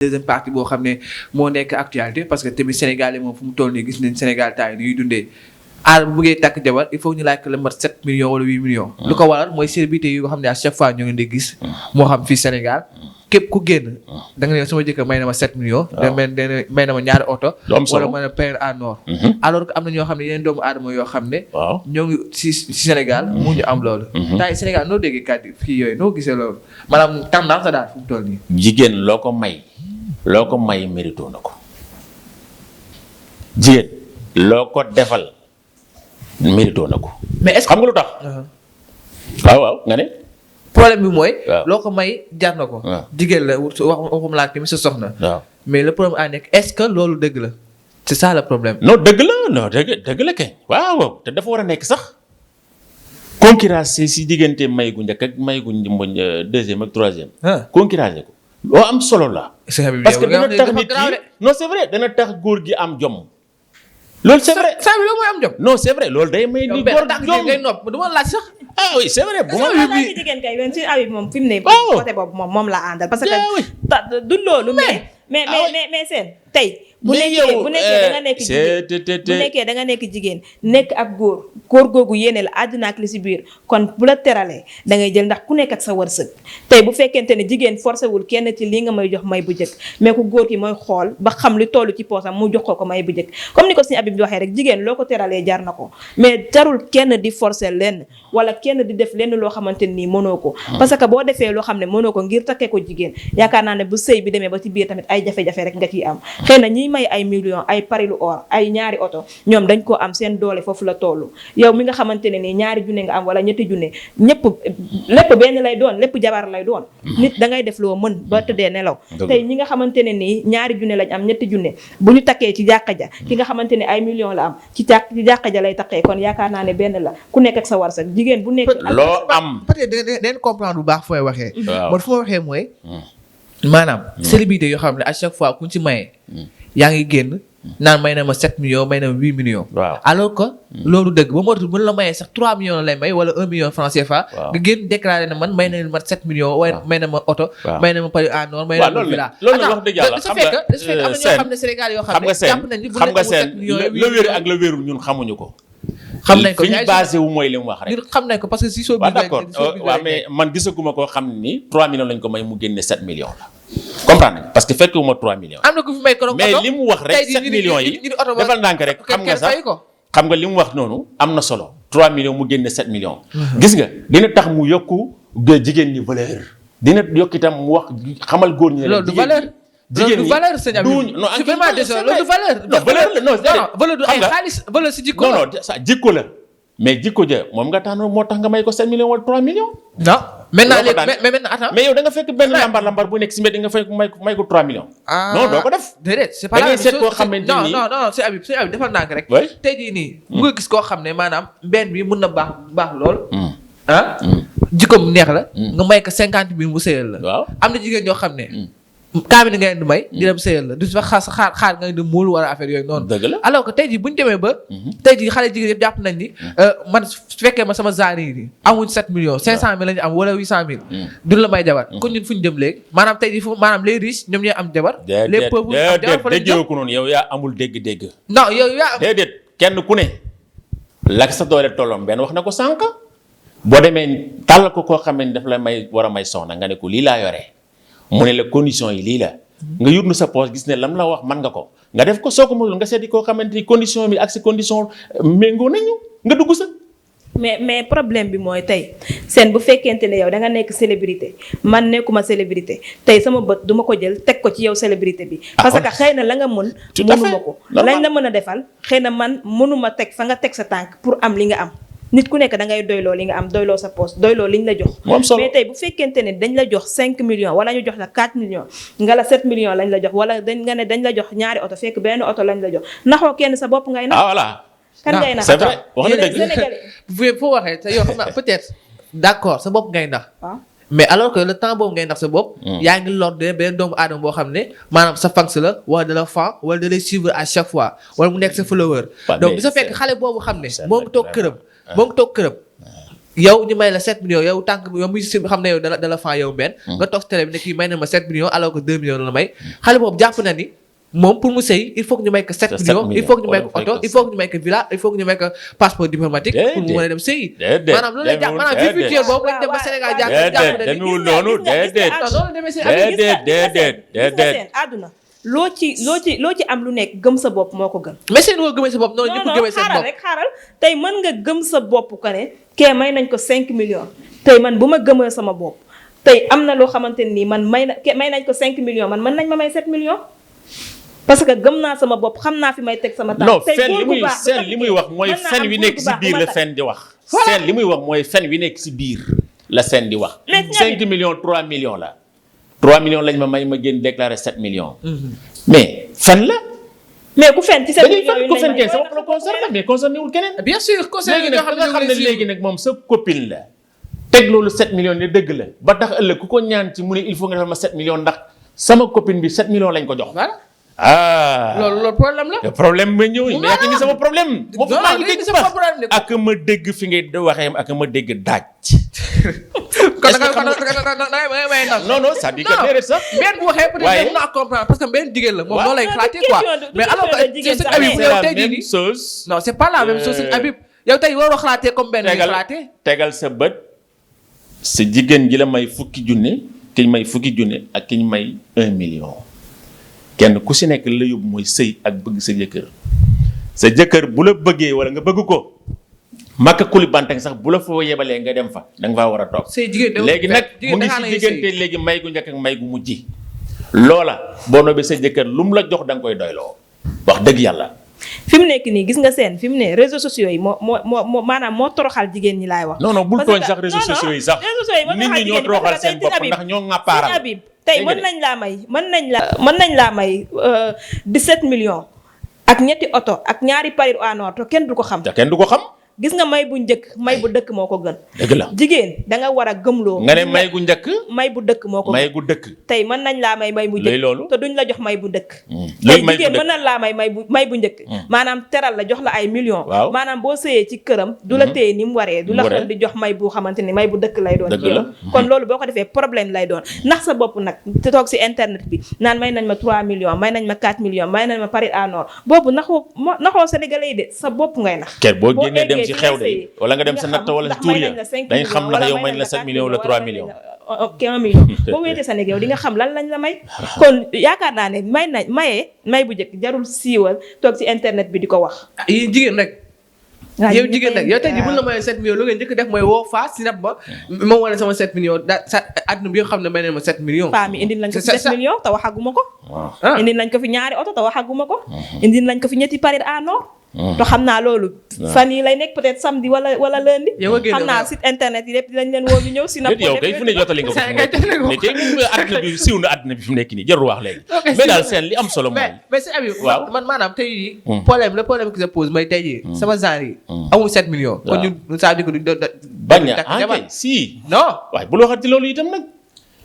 deuxième partie boo xam ne moo nekk actualité parce que tamit Sénégal yi moom fu mu toll nii gis nañ Sénégal taay ni ñuy dundee aar bu bëggee takk jabar il faut ñu laaj ko la mat 7 millions wala 8 millions. lu ko waral mooy célébrité yi nga xam ne à chaque fois ñoo ngi di gis. moo xam fii Sénégal képp ku génn. da nga ne sama jëkkër may na ma 7 millions. waaw may na ma ñaari oto. wala ma ne pain en or. alors que am na ñoo xam ne yeneen doomu aadama yoo xam ne. waaw ñoo ngi si Sénégal. mu ñu am loolu. taay Sénégal noo déggee kàddu fii yooyu noo gisee loolu maanaam tendance daal fu mu toll nii. jigéen loo ko may mérito na ko jigéen loo ko defal mérito na ko. mais est-ce que xam nga lu tax. waaw nga ne. problème bi mooy. loo ko may jar na ko. jigéen la waxum laa tamit sa soxna. waaw mais le problème a nekk est-ce que loolu dëgg la c'est ça le problème. non dëgg la kay waaw te dafa war a nekk sax concurrence si diggante may gu njëkk ak may gu deuxième ak troisième. concurrence ko. loo am solo la. parce que dana tax nit ki non c'est vrai dana tax góor gi am jom. loolu c'est vrai saa bi loolu mooy am jom. non c'est vrai loolu day may ni góor jom ngay nopp du ma laaj sax. ah oui c'est vrai bu ma laaj jigéen kay yoon si Habib moom fi mu ne côté boobu moom la àndal parce que du loolu mais seen tey bu nekkee da nga nekk jigéen nekk ab góor googu yéene la àddina ak li si biir kon bu la teralee da ngay jël ndax ku nekk ak sa wërsëg tey bu fekkente ne jigéen forcé wul kenn ci lii nga may jox may bu jëkk mais ku góor ki mooy xool ba xam li toll ci poosam mu jox ko may bu jëkk comme ni ko suñu Habib di waxee rek jigéen loo ko teralee jar na ko mais jarul kenn di forcé lenn wala kenn di def lenn loo xamante nii mënoo ko parce que boo defee loo xam ne mënoo ko ngir takkee ko jigéen yaakaar naa ne bu sëy bi demee ba ci biir tamit ay jafe-jafe rek nga ciy am xëy na ñiy may ay millions ay parilu or ay ñaari oto ñoom dañ ko am seen doole foofu la toll yow mi nga xamante ne nii ñaari junne nga am wala ñetti junne lépp benn lay doon lépp jabar lay doon nit da ngay def loo mën ba tëddee nelaw tey ñi nga xamante ne nii ñaari junne lañ am ñetti junne bu ñu takkee ci jàkka ja ki nga xamante ne ay millions la am ci jàkka ja lay takkee kon yaakaar naa ne benn la ku nekk ak sa warsak jigéen bu nekk loo am peut-être dañ comprendre bu baax fooy waxee man fu ma waxee mooy maanaam célébrité yoo xam ne à chaque fois ku ci maye yaa ngi génn naan may na ma 7 millions may na ma 8 millions. waaw alors que loolu dëgg ba moo tax mën la mayee sax 3 millions lay may wala 1 million franc CFA. nga génn déclaré na man may na ma 7 millions. waaye may na ma oto. may na ma pari en or may na ma villa. loolu wax dëgg yàlla xam nga am na ñoo xam ne Sénégal yoo xam ne jàpp nañ ni bu nekk 7 millions la wér ak la wérul ñun xamuñu ko. xam nañ ko fi ñu basé wu mooy li mu wax rek. ñun xam nañ ko parce que si soo. waaw d'accord waaw mais man gisaguma koo xam ni 3 millions lañ ko may mu génne 7 millions la. comprendre parce que fekkuma 3 millions. am na ku fi may korom mais li mu wax rek 7 millions yi defal ndànk rek xam nga sax xam nga li mu wax noonu am na solo 3 millions mu génne 7 millions. gis nga dina tax mu yokku jigéen ñi valeur. dina yokk itam mu wax xamal góor ñi. loolu du valeur. jigéen ñi loolu du valeur sëñ Habib. non c'est vraiment désolé loolu du valeur. non valeur la non valeur du ay xaalis valeur si jikko la. non non sa jikko la mais jikko ja moom nga tànn moo tax nga may ko 7 millions wala 3 millions. non maintenant léegi mais maintenant attends. mais yow da nga fekk benn lambar bu nekk si mbedd nga fekk may ko 3 millions. non doo ko def. déedéet c'est pas la même chose da ngay seet koo xamante ni non sëñ Habib defal naa ko rek. tey jii nii. mu nga gis koo xam ne maanaam benn bi mën na baax lool. jikkoom neex la. nga may ko 50 000 mu sëyal la. waaw am na jigéen ñoo xam ne. kaamil nga leen di may. di dem sëyal la du fa xaar nga di muul wala affaire yooyu noonu. dëgg la alors que tey jii bu ñu demee ba. tey jii xale jigéen yëpp jàpp nañ ni. man su fekkee ma sama genre yi amuñ 7 millions 500 000 la ñu am wala 800 000. duñ la may jabar. kon ñun fu ñu jëm léegi maanaam tey jii maanaam les riches ñoom ñooy am jabar. les pauvres am jabar fa lañ jëm ko noonu yow yaa amul dégg-dégg. non yow yaa am déedéet kenn ku ne. lak sa doole tolloom benn wax na ko sànq. boo demee tàll ko koo xam ne daf la may war a may soxna nga ne ko lii laa yoree mu ne la condition yi lii la nga yurnu sa poche gis ne lam la wax man nga ko nga def ko soo ko mënul nga seeti koo xamante ni condition bi ak sa condition méngoo nañu nga dugg sa. mais problème bi mooy tey seen bu fekkente ne yow da nga nekk célébrité man nekkuma célébrité tey sama bët duma ko jël teg ko ci yow célébrité bi. parce que xëy na la nga mën. mënuma ko lañ la mën a defal xëy na man mënuma teg fa nga teg sa tànk pour am li nga am. nit ku nekk da ngay doyloo li nga am doyloo sa poste doyloo liñ la jox. mais tey bu fekkente ne dañ la jox 5 millions wala ñu jox la 4 millions nga la 7 millions lañ la jox wala nga ne dañ la jox ñaari oto fekk benn oto lañ la jox naxoo kenn sa bopp ngay nax. voilà. kan ngay nax c'est vrai wax na dëgg. foo waxee te yow xam naa peut-être d'accord sa bopp ngay nax. mais alors que le temps boobu ngay nax sa bopp. yaa ngi lor de benn doomu aadama boo xam ne maanaam sa fans la wala da la fan wala da lay suivre à chaque fois wala mu nekk sa follower. donc bi sa fekk xale boobu xam ne moo ngi toog këram. moo ngi toog këram yow ñu may la 7 millions yow tànk yow muy si xam ne yow dala fan yow benn nga toog si télé bi ne kii may na ma 7 millions alors que 2 millions la may xale boobu jàpp na ni moom pour mu sëy il faut que ñu may ko 7 millions il faut que ñu may ko oto il faut que ñu may ko villa il faut que ñu may ko passeport diplomatique pour mu mën a dem sëy maanaam loolu lay jàpp maanaam vie virtuelle boobu lañ dem ba Sénégal jàpp na ni demewul noonu déedéet déedéet àdduna loo ci am lu nekk gëm sa bopp moo ko gën. mais seen woo gëmee sa bopp noonu ñëpp gëmee seen bopp xaaral tey mën nga gëm sa bopp ko ne kee may nañ ko 5 millions tey man bu ma gëmee sama bopp tey am na loo xamante nii man may nañ ko 5 millions man mën nañ ma may 7 millions parce que gëm naa sama bopp xam naa fi may teg sama tànk. non fen li muy wax mooy fen wi nekk si biir la fen di wax. fen li muy wax mooy fen wi nekk si biir la fen di wax. 5 millions 3 millions la. 3 millions lañ ma may ma génn déclaré 7 millions. mais fen la. mais ku fen ci 7 millions ku fen kenn sama la concerné mais concerné wul keneen. bien sûr concerné léegi nag nga xam ne léegi nag moom sa copine la. teg loolu 7 millions ne dëgg la ba tax ëllëg ku ko ñaan ci mu ne il faut nga defal ma 7 millions ndax sama copine bi 7 millions lañ ko jox. voilà. loolu problème la. le problème ma ñëw mais ak ni sama problème. moom maa ngi dégg sama problème ak ma dégg fi ngay waxee ak ma dégg daaj. kon da ngay non non c'est-à-dire que déedéet sax. benn bu waxee peut-être mën naa comprendre parce que benn jigéen la moom noonu lay xalaatee quoi mais alors que sëñ Habib yow tey jii nii chose. non c'est pas la même chose sëñ Habib yow tey waroo xalaatee comme benn bi xalaatee. tegal sa bët sa jigéen ji la may fukki junne ki ñu may fukki junne ak ki ñu may 1 million. kenn ku si nekk la yóbbu mooy sëy ak bëgg sa jëkkër sa jëkkër bu la bëggee wala nga bëgg ko makka kuli bantang sax bu la foo yebalee nga dem fa da nga faa war a toog. léegi nag mu ngi si diggante léegi may gu njëkk ak may gu mujj loola boo noobee sa jëkkër lu mu la jox da nga koy doyloo wax dëgg yàlla. fi mu nekk nii gis nga seen fi mu ne réseaux sociaux yi moo maanaam moo toroxal jigéen ñi laay wax. non non bul tooñ sax réseaux sociaux yi sax nit ñi ñoo toroxal seen bopp ndax ñoo ŋàppaaral. tey mën nañ laa may 17 millions ak ñetti oto ak ñaari paris en or te kenn du ko xam. gis nga may bu njëkk may bu dëkk moo ko gën. dëgg la jigéen da nga war a gëmloo. nga ne may gu njëkk. may bu dëkk moo ko gën may gu dëkk. tey mën nañ laa may bu njëkk loolu te duñ la jox may bu dëkk. tey jigéen mën nañ laa may bu njëkk. maanaam teral la jox la ay millions. waaw maanaam boo sëyee ci këram. du la téye ni mu waree. du la xel di jox may bu xamante ni may bu dëkk lay doon. dëgg la kon loolu boo ko defee problème lay doon ndax sa bopp nag te toog si internet bi naan may nañ ma 3 millions may nañ ma 4 millions may nañ ma paris en or boobu naxoo sénégalais yi de sa bopp ngay nax. kër boo génnee dem ci xew de wala nga dem sa natt wala tuur ya dañ xam ndax yow may la 7 millions wala 3 millions. ok 1 million boo wéetee sa néeg yow di nga xam lan lañ la may. kon yaakaar naa ne may bu njëkk jarul siiwal toog ci internet bi di ko wax. yéen jigéen rek. yow jigéen rek yow tey jii bu la mayee 7 millions lu ngeen njëkk def mooy woo Fass Snap ba ma wane sama 7 millions sa àdduna bi nga xam ne may nañ ma 7 millions. Paa mi indil nañ ko fi 7 millions te waxaguma ko. indil nañ ko fi ñaari oto te waxaguma ko. indil nañ ko fi ñetti paris en or. te xam naa loolu. fan yi lay nekk peut-être samedi wala lundi. xam naa site internet yi lépp dinañ leen woo ñu ñëw si. na yow kay fu ne jotali nga ko àdduna bi siiw na àdduna bi fi mu nekk nii jarul wax léegi. mais daal seen li am solo mooy. mais si Habib man maanaam tey jii. le problème qui se pose mooy tey jii. sama genre yi. amul 7 millions. kon ñun ça veut dire que duñ doon bañ a si. non waaye bu loo xam ci loolu itam nag.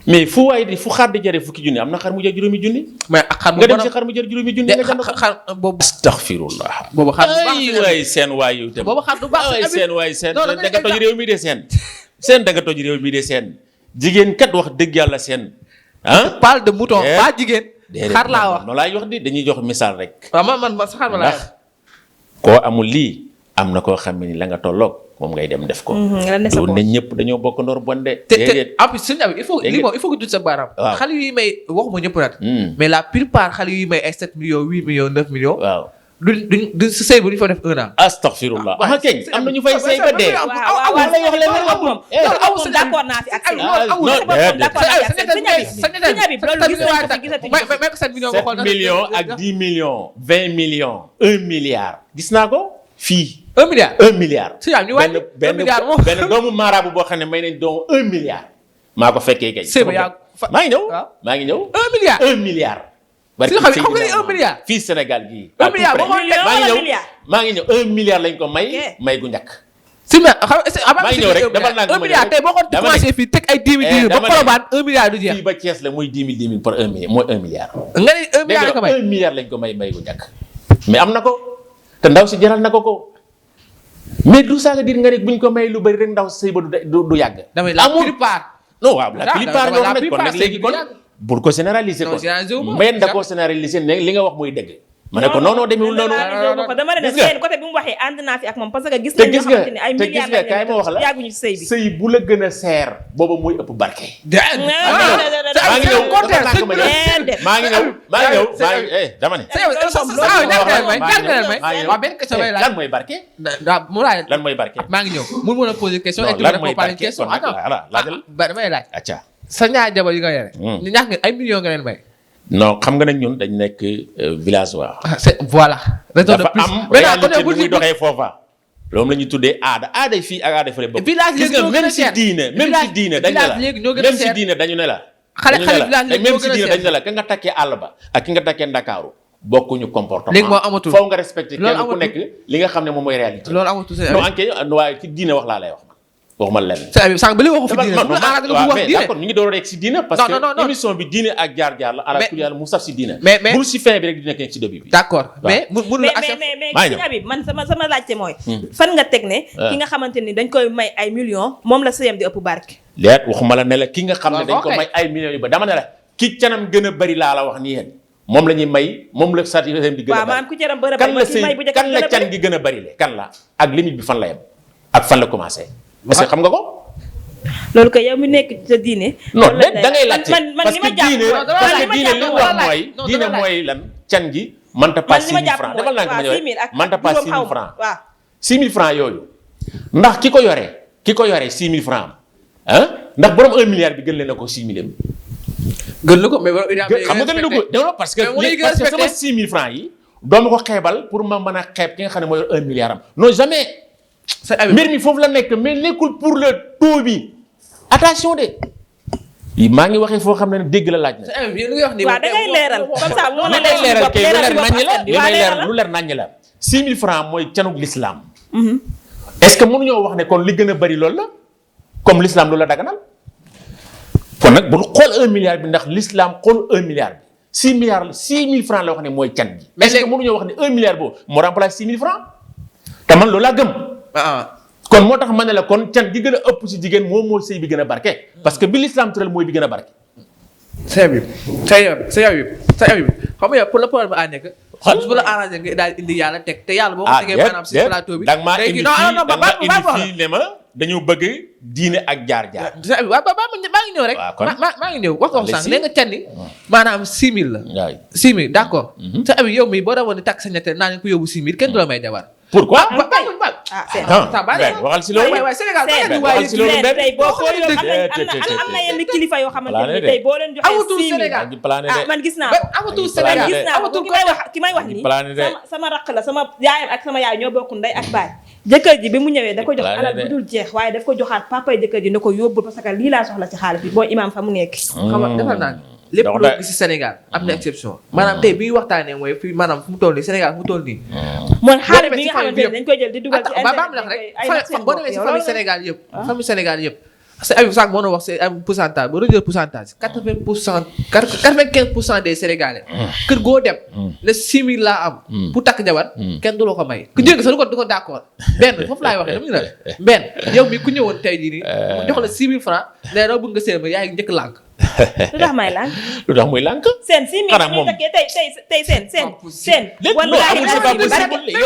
mais fu waay di fu xar di jare fukki junni am na xar mu jar juróomi junni. mais ak xar nga dem si xar mu jar juróomi junni nga jënd xar boobu. astaghfirullah. boobu xar du baax ay waay seen waay yu tam. boobu xar du baax ay seen waay seen da nga toj réew mi de seen. da nga toj réew mi de seen. jigéen kat wax dëgg yàlla seen. ah parle de mouton pas jigéen. xar laa wax noonu laay wax di dañuy jox misaal rek. waaw man sa xar ma laa wax. koo amul lii am na koo xam ne ni la nga tolloog moom ngay dem def ko. loolu ne ñëpp dañoo bokk ndoor bonde. te en plus sëñ Habib il faut que dut sa baaraam. waaw xale yuy may waxuma ñëpp nag. mais la plupart xale yuy may ay 7 millions 8 millions 9 millions. waaw duñ si sëy bu ñu fa def 1 an. astaghfirullah ah kay am na ñu fay sëy ba dee. waaw lay wax leen rek moom. loolu d'accord naa fi ak sëñ Habib loolu gis 7 millions 7 millions ak 10 millions 20 millions 1 milliard gis naa ko fii. 1 milliard 1 milliard. si yaa ñu wàññi 1 milliard moom benn doomu maaraabu boo xam ne may nañ doomu 1 milliard. maa ko fekkee kay. maa ngi ñëw. maa ngi ñëw. 1 milliard 1 milliard. si xam nga ni 1 milliard. fii Sénégal gii. 1 milliard boo maa ngi ñëw 1 milliard lañ ko may gu njëkk. si ma xam nga maa ngi ñëw rek dafa naan 1 milliard tey boo ko commencé fii teg ay 10 000 ba Colobane 1 milliard du jeex. fii ba Thiès la muy 10 000 par 1 milliard mooy 1 milliard. nga ni 1 milliard lañ ko may 1 milliard lañ ko may gu njëkk. mais am na ko te ndaw si jaral na ko. mais du ça veut dire nga ne buñ ko may lu bari rek ndaw sëy ba du yàgg. damay la plupart. non waaw la plupart ñoo xam ne kon plupart nag léegi kon bul ko généraliser kon mais da koo généraliser ne li nga wax muy dëgg. ma ne ko non non demewul noonu. dama ne seen côté bi mu waxee ànd naa fi ak moom parce que gis te nañ ñoo gis nga xamante ne ay te gis nga kaay ma wax la yàgguñu ci sëy bi. sëy bu la gën a seer booba muy ëpp barke. maa ngi ñëw dama ne. lan mooy barke. lan mooy barke. maa ngi ñëw mun mën a poser question. lan mooy barke kon nag voilà laajal. damay laaj. acca sa ñaar jabar yi nga yore. ñu ñaax nga ay millions nga leen may. non xam nga nag ñun dañ nekk villageois. c'est voilà. raison de dafa plus am réalité bu muy doxee foofa. loolu la ñuy tuddee aada aaday fii ak aaday fële bokk. village gis nga même si diine dañu ne la même si diine dañu ne la. xale village léegi même si diine dañu ne la ka nga takkee àll ba ak ki nga takkee Ndakaaru bokkuñu comportement. léegi moo amatul foo nga respecté kenn ku nekk li nga xam ne moom mooy réalité. loolu amatul non enquête waaye ci diine wax laa lay wax waxuma lenn. sànq ba li waxu fi diine mais d'accord ñu ngi door a rek si diine parce non, que émission bi diine ak jaar-jaar la ala kulli yàlla mu saf si diine. mais bul si fin bi rek di nekk si début bi. d'accord mais mais si Habib man sama laajte mooy. fan nga teg ne. ki nga xamante ni dañ koy may ay millions moom la sëyam di ëpp barke. leet waxuma la ne la ki nga xam ne dañ ko may ay millions yu ba dama ne la ki canam gën a bari laa la wax ni yéen moom la ñuy may moom la certificat di gën a bari. waaw maanaam ku canam bëri kan la sëy kan la can gi gën a bari le kan la ak limite bi fan la yem ak fan la commencé est-ce que xam nga ko. loolu que yow mi nekk sa diine. non da ngay laajte man parce que diine li mu wax mooy diine mooy lan can gi mënta pas 6 000 francs defal naa ko ma ñëwee mënta pas 6 000 francs waaw 6 000 francs yooyu ndax ki ko yore 6 000 francs ndax borom 1 milliard bi gën leen a ko 6 000 gën la ko mais xam nga gën la ko non parce que sama 6 000 francs yi doomu ko xeebal pour ma mën a xeeb ki nga xam ne mooy 1 milliard am non jamais mbir mi foofu la nekk mais nekkul pour le taux bi attention de maa ngi waxee foo xam ne dégg la laaj na. waaw da ngay leeral comme ça moo la leeral kay lu leer naññ la 6 000 francs mooy canug l'islam. est-ce que mënuñoo wax ne kon li gën a bari loolu la comme l'islam loolu la daganal kon nag bu xool 1 milliard bi ndax l'islam xool 1 milliard bi 6 000 francs la wax ne mooy can gi. est-ce que mënuñoo wax ne 1 milliard boobu moo remplace 6 000 francs te man loolu laa gëm. kon moo tax ma ne la kon can gi gën a ëpp si jigéen moom mooy sëy bi gën a barke parce que bi l'islam tëral mooy bi gën a barke. sëy bi xam nga pour le problème à nekk. bu la arrangé nga daal indi yàlla teg te yàlla boo ko tegee maanaam si plateau bi. da nga maa indi fii ne ma dañu bëgg diine ak jaar-jaar. waaw maa ngi ñëw rek. maa ngi ñëw wax nga sànq léegi nga canni maanaam 6 000 la. waaw 6 000 d'accord. sa abi yow mii boo demoon di takk sa ñetteel naa leen ko yóbbu 6 000 kenn du la may jabar. pourquoi. waxal si loolu. waxal si loolu tey boo xoolee am na yenn kilifa yoo xamante ni tey boo leen joxee 6 000 man gis naa ko amatul Sénégal ki may wax nii sama rakk la sama yaayam ak sama yaay ñoo bokk ndey ak baay jëkkër ji bi mu ñëwee da ko jox alal bu dul jeex waaye daf ko joxaat papay jëkkër ji ne ko yóbbul parce que lii laa soxla ci xaalis bi boo imaam fa mu nekk. xam nga defal naa lépp loo gis ci Sénégal am na exception maanaam tey bi ñu waxtaanee mooy fii maanaam fu mu toll nii Sénégal fu mu toll nii. mooy xaalis bi nga xamante ne dañ koy jël di dugal ci internet rek boo demee si famille Sénégal yëpp famille Sénégal yëpp parce que Habib sànq moo doon wax c'est am pourcentage boo doon jël pourcentage 95% des Sénégalais kër goo dem le 6 000 laa am pour takk jabar kenn du la ko may ku jëng sax du ko d'accord benn foofu laay waxee dama ñu la benn yow mi ku ñëwoon tey jii nii jox la 6 000 francs nee na bëgg nga seen ba yaay njëkk lànk lu tax may lànk lu tax muy lànk seen 6 000 muy takkee tey seen yow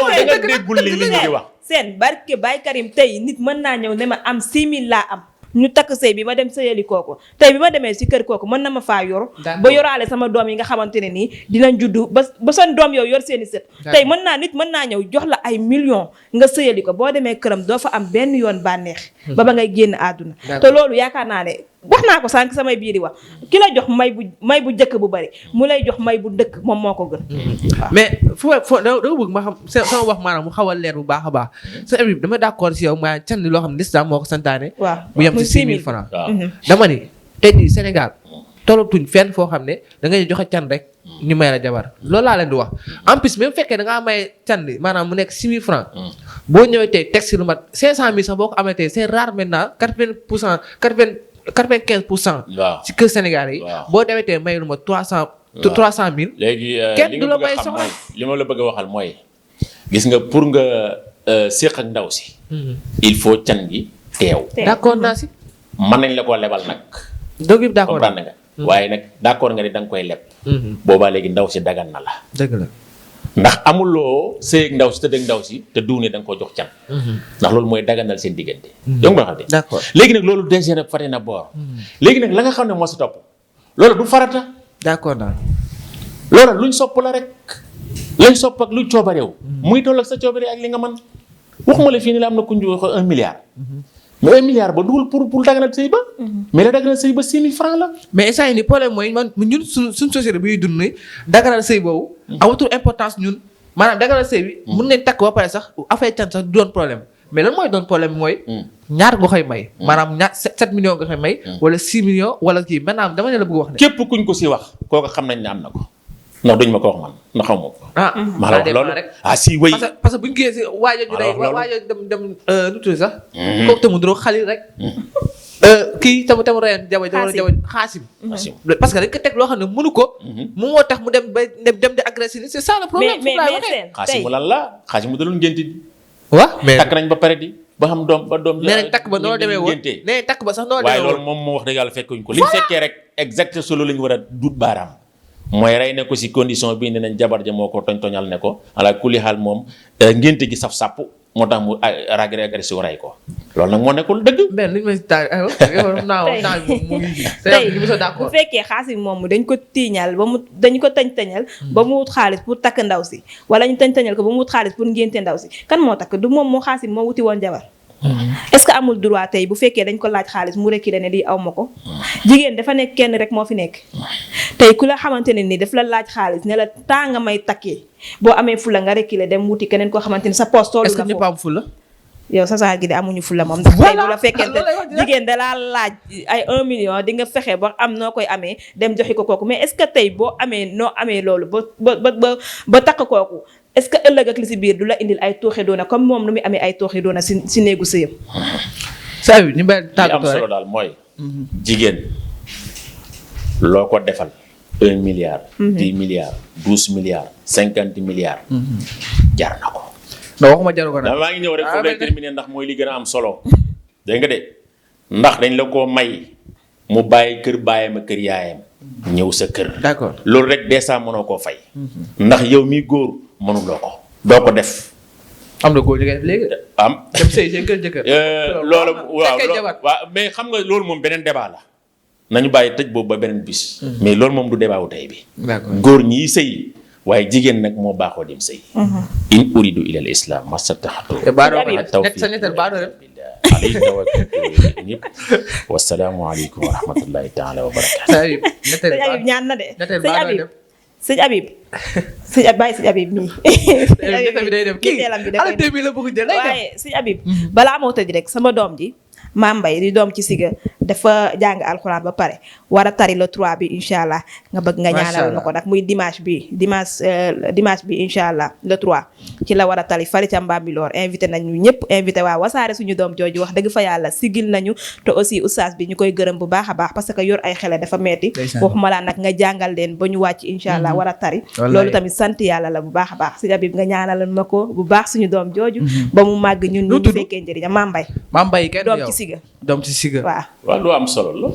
da nga déggul li nit ñi di wax seen barke Baye Karim tey nit mën naa ñëw ne ma am 6 000 laa am ñu takk sëy bi ma dem sëyali kooku tey bi ma demee si kër kooku mën na ma faa yor ba yoraale sama doom yi nga xamante ne nii dinañ juddu ba seen doom yow yor seeni sët tey mën naa ñëw jox la ay millions nga sëyali ko boo demee këram doo fa am benn yoon bànneex ba ngay génn àdduna te loolu yaakaar naa ne wax naa ko sànq samay biir yi wax ki la jox may bu jëkk bu bari mu lay jox may bu dëkk moom moo ko gën mais foo da bëgg ma xam sama wax maanaam mu xaw a leer bu baax a baax sa Habib dama d'accord si yow maa can loo xam ne l'islam moo ko santaane mu yem ci 6 000 francs dama ni tey jii Sénégal tollatuñ fenn foo xam ne da ngay joxe can rek ñu may la jabar loolu laa leen di wax en plus même fekkee da ngaa may can bi maanaam mu nekk 6 000 francs boo ñëwee tey teg si lu mat 500 000 sax boo ko amee tey c'est rare maintenant 95% ci kër Sénégal yi boo demee tey may lu ma 300 000 léegi kenn du la may soxla li ma la bëgg a waxal mooy gis nga pour nga séq ak ndaw si. il faut can gi teew. d'accord naa si. mën nañ la koo lebal nag. dëgg yëpp d'accord comprendre nga. waaye nag d'accord nga ni da nga koy leb. boobaa léegi ndaw si dagan na la. dëgg la. ndax amuloo sëy ak ndaw si tëdd ak ndaw si te du ne da nga koo jox can. ndax loolu mooy daganal seen diggante. donc nga xam ne. d'accord léegi nag loolu déjà nag fari na boor. léegi nag la nga xam ne moo si topp loolu du farata. d'accord naa. loolu luñ sopp la rek. lañ sopp ak luñ coobareew. muy toll ak sa coobare ak li nga man waxuma la fii nii la am na ku ñu wax 1 milliard. mais 1 milliard ba dugul pour daganal sëy ba. mais la daganal sëy ba 6 000 francs la. mais instant yii nii problème mooy man ñun suñ société bi ñuy dund nii daganal sëy boobu. amatul importance ñun maanaam daganal sëy bi. mun nañ takk ba pare sax affaire can sax du doon problème mais lan mooy doon problème mooy. ñaar nga koy may. maanaam ñaar 7 millions nga koy may. wala 6 millions wala kii maintenant dama ne la bëgg wax ne. képp kuñ ko si wax kooku xam nañ ne am na ko ndax duñ ma ko wax man ndax xaw ma ko. maa la wax loolu si wéy. parce que buñ gisee si waajo ñu day waajo dem nu tudd sax. kooku tamit doo xalil rek. kii tamu reyen jaba xaasim. parce que dañ ko teg loo xam ne mënu ko. mu moo tax mu dem di agressé c'est ça le problème. mais xaasim mu lan la xaasim mu daloon ngénte di. waaw mais takk nañ ba pare di ba xam doom. nee nañ takk ba noo demee woon nee nañ takk ba sax noo demee woon. waaye loolu moom moo wax dëgg yàlla fekkuñ ko li mu fekkee rek exact solo la ñu war a dut baaraam. mooy rey ne ko si condition bii ne nañ jabar ja moo ko toñal ne ko ala kulli xaal moom ngénte gi saf sàpp moo tax mu agressé wu rey ko loolu nag moo nekkul dëgg. mais li ñu may taal tey bu fekkee xaasim moom dañ ko tiiñal ba mu dañ ko tañ-tañal ba mu wut xaalis pour takk ndaw si wala ñu tañ-tañal ko ba mu wut xaalis pour ngénte ndaw si kan moo takk du moom moo xaasim moo wuti woon jabar. est-ce que amul droit tey bu fekkee dañ ko laaj xaalis mu reculer ne lii aw ma ko. jigéen dafa nekk kenn rek moo fi nekk. tey ku la xamante ne ni daf la laaj xaalis ne la temps nga may takkee boo amee fula nga reculer dem wuti keneen koo xamante ni sa poste toolu est-ce que ñëpp am fula. yow sa saar gi de amuñu fula moom ndax tey bu la fekkente jigéen da laa laaj ay 1 million di nga fexe ba am noo koy amee dem joxi ko kooku mais est-ce que tey boo amee noo amee loolu ba takk kooku est-ce que ëllëg ak li si biir du la indil ay tooxi doona comme moom nu muy amee ay tooxi doona si néegu sëyam. saa yu ñu mel li am solo daal mooy. jigéen loo ko defal 1 milliard. 10 milliards 12 milliards 50 milliards. jar na ko. non waxuma jaru ko nag. maa ngi ñëw rek foofu lay terminer ndax mooy li gën a am solo. dégg nga de ndax dañ la koo may mu bàyyi kër baayam ak kër yaayam. ñëw sa kër. d'accord loolu rek dèjà mënoo koo fay. ndax yow mi góor mënuloo ko. doo ko def. am na góor ñu koy def léegi. am dem sëy seen kër jëkkër. loolu waaw mais xam nga loolu moom beneen débat la. nañu bàyyi tëj boobu ba beneen bis. mais loolu moom du débat wu tey bi. d'accord góor ñi sëy waaye jigéen nag moo baaxoo dem sëy. in uridu ila al islam mastataxtu. sa ñettal baadoo dem. alayhi tawakkaltu ñëpp wasalaamu aleykum wa rahmatullahi taala wa barakatu. sëñ Habib ñaan na de sëñ Habib bàyyi sëñ Habib nii. bi day dem kii ala bi la bëgg jël waaye sëñ Habib balaa moo tëj rek sama doom ji Mame Mbaye di doom ci Siga dafa jàng alxuraan ba pare war a tari le 3 bi incha allah nga bëgg nga ñaanal na ko nag muy dimanche bi incha allah le 3 ci la war a tali fari ca Mbambilor invité nañu ñëpp invité waa Wassare suñu doom jooju wax dëgg fa yàlla sigil nañu te aussi oustaz bi ñu koy gërëm bu baax a baax parce que yor ay xele dafa metti waxuma laa nag nga jàngal leen ba ñu wàcc incha allah war a tari loolu tamit sant yàlla la bu baax a baax si Habib nga ñaanal ma ko bu baax suñu doom jooju ba mu màgg ñun ñu fekkee njëriñam Mame Mbaye doom ci Siga doom ci Siga waaw lu am solo la.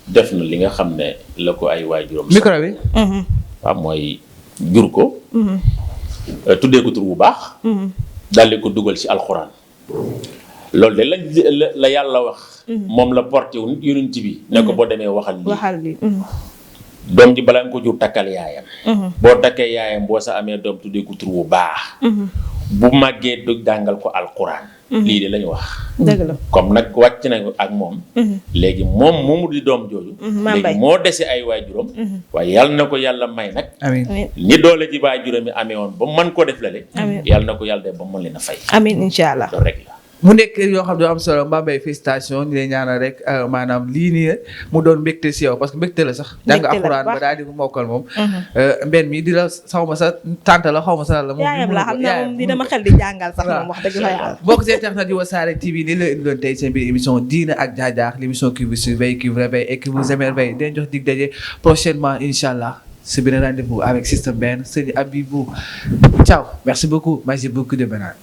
def na li nga xam ne la ko ay waajuram. micro bi. waaw mooy jur ko. tuddee ko tur bu baax. daldi ko dugal ci alxuraan. loolu de la yàlla wax. moom la porté wu yonent bi. ne ko boo demee waxal lii. doom ji balaa nga ko jur takkal yaayam. boo takkee yaayam boo sa amee doom tuddee ko tur bu baax. bu màggee du jàngal ko alxuraan. lii de lañu wax. dëgg la comme nag wàcc na ak moom. léegi moom moomu di doom jooju. léegi moo dese ay waajuram. waaye yàlla na ko yàlla may nag. amiin ni doole ji waajuram yi amee woon ba mën koo def lale. yàlla na ko yàlla def ba mën leen a fay. amiin incha allah loolu rek la. mu nekk yoo xam ne am solo Mame Mbaye félicitation ñu lay ñaanal rek maanaam lii nii mu doon mbégte si yow parce que mbégte la sax. jàng alxuraan ba daal di mokkal moom. mbenn mi di la xaw ma sa tante la xaw ma sa la. moom yaayam la xam naa moom dina ma xel di jàngal sax moom wax dëgg fa yàlla. bokk ci internet di Wassare TV ni la indiloon tey seen biir émission diine ak jaar-jaar l'émission qui vous surveille qui vous réveille et qui vous émerveille den jox dig daje prochainement incha allah si beneen rendez-vous avec Système Ben Sëñ Habibou ciao merci beaucoup de Benan.